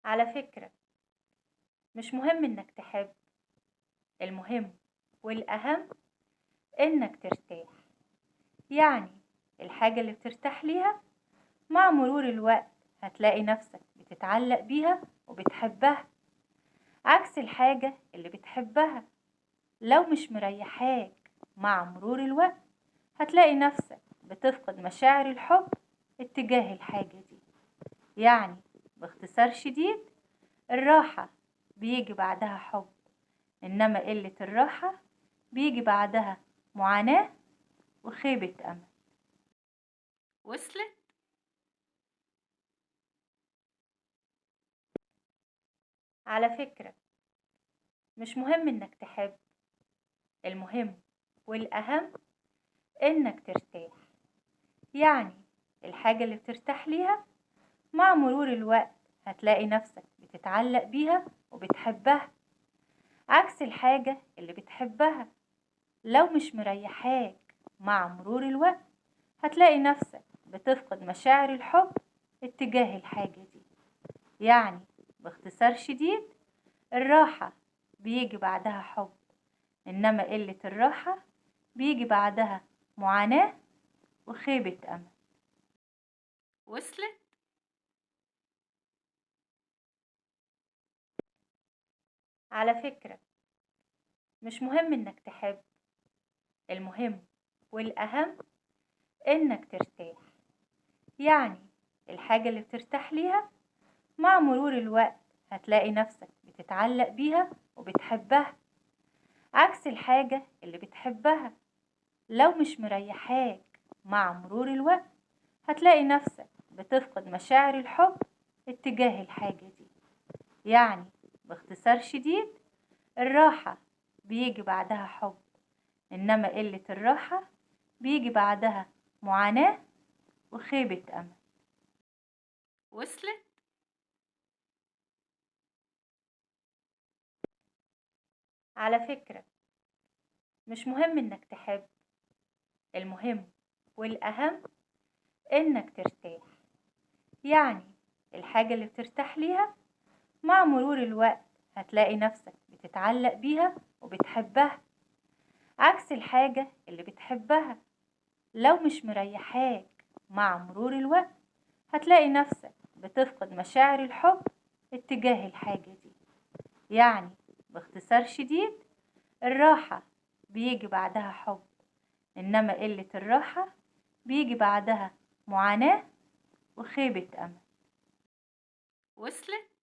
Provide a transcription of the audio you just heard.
على فكرة، مش مهم إنك تحب، المهم والأهم إنك ترتاح. يعني الحاجة اللي بترتاح ليها مع مرور الوقت هتلاقي نفسك بتتعلق بيها وبتحبها، عكس الحاجة اللي بتحبها لو مش مريحاك مع مرور الوقت هتلاقي نفسك بتفقد مشاعر الحب اتجاه الحاجة دي. يعني باختصار شديد، الراحة بيجي بعدها حب، إنما قلة الراحة بيجي بعدها معاناة وخيبة أمل. وصلت؟ على فكرة، مش مهم إنك تحب، المهم والأهم إنك ترتاح. يعني الحاجة اللي بترتاح ليها مع مرور الوقت هتلاقي نفسك بتتعلق بيها وبتحبها، عكس الحاجة اللي بتحبها لو مش مريحاك مع مرور الوقت هتلاقي نفسك بتفقد مشاعر الحب اتجاه الحاجة دي. يعني باختصار شديد، الراحة بيجي بعدها حب، إنما قلة الراحة بيجي بعدها معاناة وخيبة أمل. وصلت؟ على فكرة، مش مهم إنك تحب، المهم والأهم إنك ترتاح. يعني الحاجة اللي بترتاح ليها مع مرور الوقت هتلاقي نفسك بتتعلق بيها وبتحبها، عكس الحاجة اللي بتحبها لو مش مريحاك مع مرور الوقت هتلاقي نفسك بتفقد مشاعر الحب اتجاه الحاجة دي. يعني باختصار شديد، الراحة بيجي بعدها حب، إنما قلة الراحة بيجي بعدها معاناة وخيبة أمل. وصلت؟ على فكرة، مش مهم إنك تحب، المهم والأهم إنك ترتاح. يعني الحاجة اللي بترتاح ليها مع مرور الوقت هتلاقي نفسك بتتعلق بيها وبتحبها، عكس الحاجة اللي بتحبها لو مش مريحاك مع مرور الوقت هتلاقي نفسك بتفقد مشاعر الحب اتجاه الحاجة دي. يعني باختصار شديد، الراحة بيجي بعدها حب، إنما قلة الراحة بيجي بعدها معاناة وخيبة أمل. وصلت؟